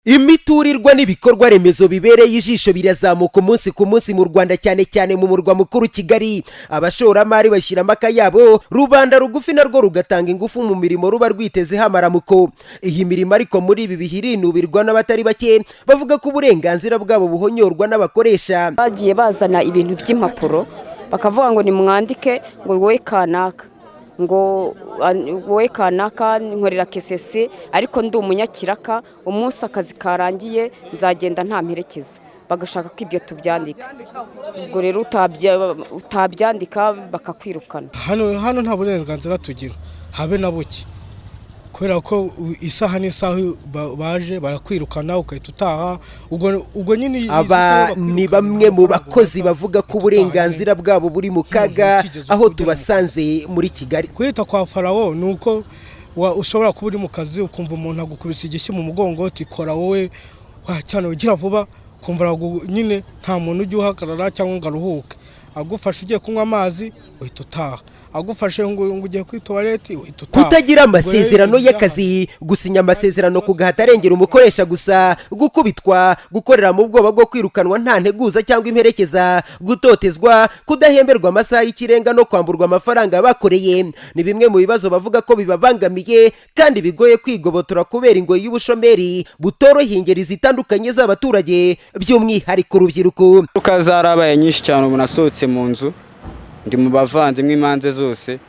Imiturirwa n'ibikorwa remezo bibereye ijisho birazamuka umunsi ku munsi mu Rwanda, cyane cyane mu murwa mukuru Kigali. Abashoramari bashyira akayabo, rubanda rugufi narwo rugatanga ingufu mu mirimo ruba rwitezeho amaramuko. Iyi mirimo ariko muri ibi bihe irinubirwa n'abatari bake, bavuga ko uburenganzira bwabo buhonyorwa n'abakoresha. Bagiye bazana ibintu by'impapuro, bakavuga ngo nimwandike, ngo wowe kanaka, ngo wowe kanaka, nkorera KCC ariko ndi umunyakiraka, umunsi akazi karangiye nzagenda nta mperekeza. Bagashaka ko ibyo tubyandika. Ubwo rero utabyandika bakakwirukana. Hano nta burenganzira tugira habe na buke, kubera ko isaha n'isaha baje barakwirukana, ugahita utaha. Ubwo nyine Aba ni bamwe mu bakozi bavuga ko uburenganzira bwabo buri mu kaga, aho tubasanze muri Kigali. Kwita kwa Farawo ni uko ushobora kuba uri mu kazi, ukumva umuntu agukubise igishyi mu mugongo, uti: "Kora wowe cyane, ugira vuba." Ukumva nyine nta muntu ujya uhagarara cyangwa ngo aruhuke. Agufashe ugiye kunywa amazi, uhita utaha. Agufashe ngo ugiye kuri toilette, uhita utaha. Kutagira amasezerano y'akazi, gusinya amasezerano ku gahato arengera umukoresha gusa, gukubitwa, gukorera mu bwoba bwo kwirukanwa nta nteguza cyangwa imperekeza, gutotezwa, kudahemberwa amasaha y'ikirenga no kwamburwa amafaranga bakoreye, ni bimwe mu bibazo bavuga ko bibabangamiye kandi bigoye kwigobotora kubera ingoyi y'ubushomeri butoroheye ingeri zitandukanye z'abaturage, by'umwihariko urubyiruko. Ingaruka zarabaye nyinshi cyane. Ubu nasohotse mu nzu, ndi mu bavandimwe impande zose.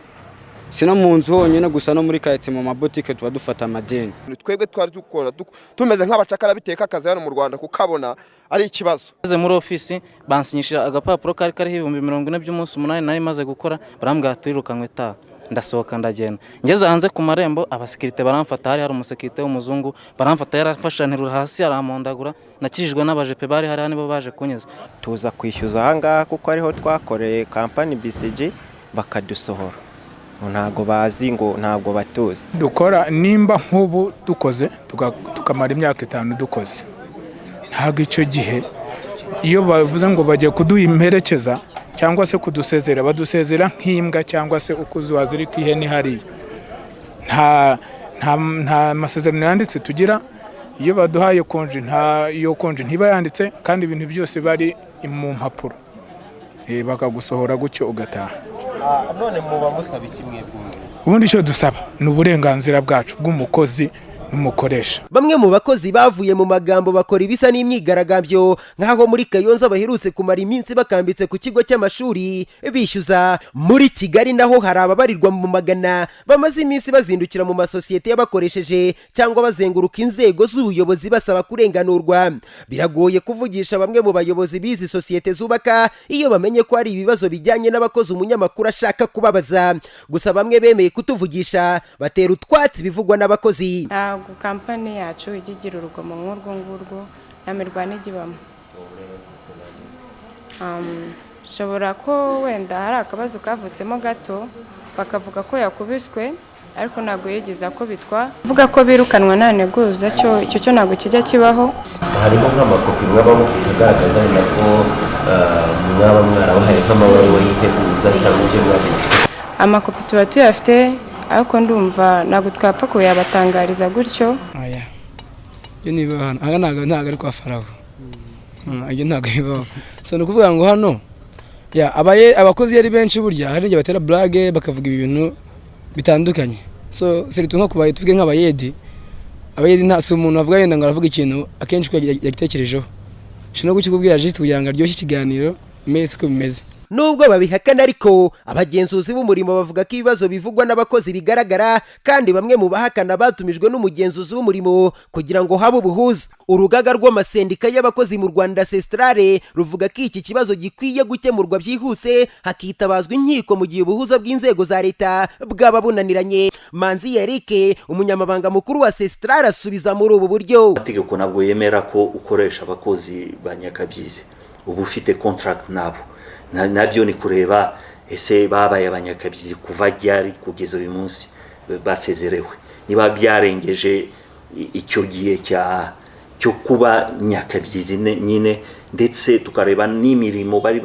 Si no mu nzu honyine gusa, no muri karitsiye mu mabotike tuba dufata amadeni. Twebwe twari dukora tumeze nk'abacakara, biteka akazi hano mu Rwanda kukabona ari ikibazo. Ngeze muri ofisi, bansinyishije agapapuro kari kariho 40,000 by'umunsi 8 nari maze gukora. Barambwira: "Turirukanwe, taha." Ndasohoka, ndagenda. Ngeze hanze ku marembo, abasekirite baramfata. Hari umusekirite w'umuzungu. Baramfata, yarafashe anterura hasi, arampondagura. Nakijijwe n'abajepe bari hariya, nibo baje kunkiza. Tuza kwishyuza ahangaha kuko ariho twakoreye kampani BCG, bakadusohora ngo ntabwo bazi, ngo ntabwo batuzi. Dukora nimba nk'ubu dukoze tukamara imyaka 5 dukoze, ntabwo icyo gihe iyo bavuze ngo bagiye kuduha imperekeza cyangwa se kudusezera, badusezera nk'imbwa cyangwa se uko wazirika ihene hariya. Nta masezerano yanditse tugira. Iyo baduhaye konji, nta iyo konji ntiba yanditse, kandi ibintu byose bari mu mpapuro. Bakagusohora gutyo ugataha. None muba musaba iki mwebwe? Ubundi icyo dusaba ni uburenganzira bwacu bw'umukozi n'umukoresha. Bamwe mu bakozi bavuye mu magambo, bakora ibisa n'imyigaragambyo, nk'aho muri Kayonza baherutse kumara iminsi bakambitse ku kigo cy'amashuri bishyuza. Muri Kigali naho hari ababarirwa mu magana bamaze iminsi bazindukira mu masosiyete yabakoresheje cyangwa bazenguruka inzego z'ubuyobozi basaba kurenganurwa. Biragoye kuvugisha bamwe mu bayobozi b'izi sosiyete zubaka iyo bamenye ko hari ibibazo bijyanye n'abakozi umunyamakuru ashaka kubabaza. Gusa bamwe bemeye kutuvugisha, batera utwatsi ibivugwa n'abakozi. Ntabwo kampani yacu ijya igira urugomo nk'urwo ngurwo, nta mirwano ijya ibamo. Bishobora ko wenda hari akabazo kavutsemo gato, bakavuga ko yakubiswe, ariko ntabwo yigeze akubitwa. Kuvuga ko birukanwa nta nteguza cyo, icyo cyo ntabwo kijya kibaho. Harimo nk'amakopi mwaba mufite agaragaza wenda ko mwaba mwarabahaye nk'amabaruwa y'integuza cyangwa ibyo mwagize? Amakopi tuba tuyafite, ariko ndumva ntabwo twapfa kuyabatangariza gutyo. Aya ibyo ntibibaho hano. Aha ntabwo ari kwa Farawo. Ibyo ntabwo bibaho. So ni ukuvuga ngo hano ya abakozi iyo ari benshi, burya hari igihe batera blague, bakavuga ibintu bitandukanye. So surtout nko kubaye, tuvuge nk'abayedi, abayedi nta si umuntu avuga yenda ngo aravuga ikintu akenshi ko yagitekerejeho, ushobora no kukikubwira just kugira ngo aryoshye ikiganiro, mais siko bimeze. Nubwo babihakana ariko, abagenzuzi b'umurimo bavuga ko ibibazo bivugwa n'abakozi bigaragara, kandi bamwe mu bahakana batumijwe n'umugenzuzi w'umurimo kugira ngo habe ubuhuza. Urugaga rw'amasendika y'abakozi mu Rwanda, CESTRAR, ruvuga ko iki kibazo gikwiye gukemurwa byihuse, hakitabazwa inkiko mu gihe ubuhuza bw'inzego za leta bwaba bunaniranye. Manzi Eric, umunyamabanga mukuru wa CESTRAR, asubiza muri ubu buryo. Amategeko ntabwo yemera ko ukoresha abakozi ba nyakabyizi uba ufite contract nabo. Nabyo ni kureba ese babaye abanyakabyizi kuva ryari kugeza uyu munsi basezerewe. Niba byarengeje icyo gihe cyo kuba nyakabyizi nyine. Ndetse tukareba n'imirimo bari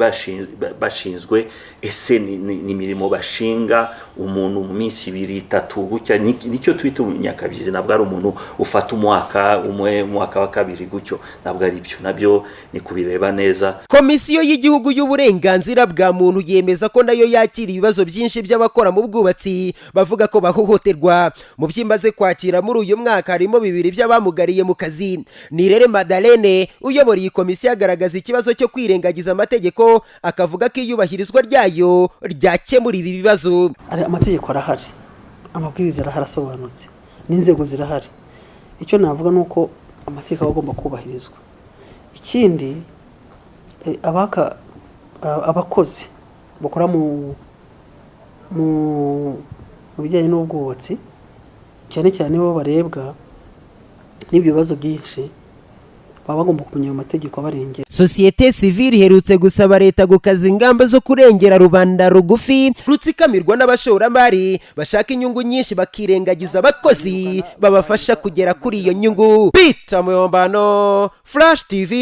bashinzwe. Ese ni imirimo bashinga umuntu mu minsi 2, 3 gutya? Nicyo twita umunyakabyizi. Ntabwo ari umuntu ufata umwaka umwe, umwaka wa kabiri gutyo, ntabwo ari byo. Nabyo ni kubireba neza. Komisiyo y'Igihugu y'Uburenganzira bwa Muntu yemeza ko nayo yakira ibibazo byinshi by'abakora mu bwubatsi bavuga ko bahohoterwa. Mu byo imaze kwakira muri uyu mwaka harimo bibiri by'abamugariye mu kazi. Nirere Madalene uyobora iyi komisiyo agaragaza ikibazo cyo kwirengagiza amategeko, akavuga ko iyubahirizwa ryayo ryakemura ibi bibazo. Amategeko arahari, amabwiriza arahari asobanutse, n'inzego zirahari. Icyo navuga ni uko amategeko aba agomba kubahirizwa. Ikindi, abakozi bakora mu bijyanye n'ubwubatsi, cyane cyane bo barebwa n'ibyo bibazo byinshi, baba bagomba kumenya ayo mategeko abarengera. Sosiyete sivile iherutse gusaba leta gukaza ingamba zo kurengera rubanda rugufi rutsikamirwa n'abashoramari bashaka inyungu nyinshi, bakirengagiza abakozi babafasha kugera kuri iyo nyungu. Peter Muyombano, Flash TV.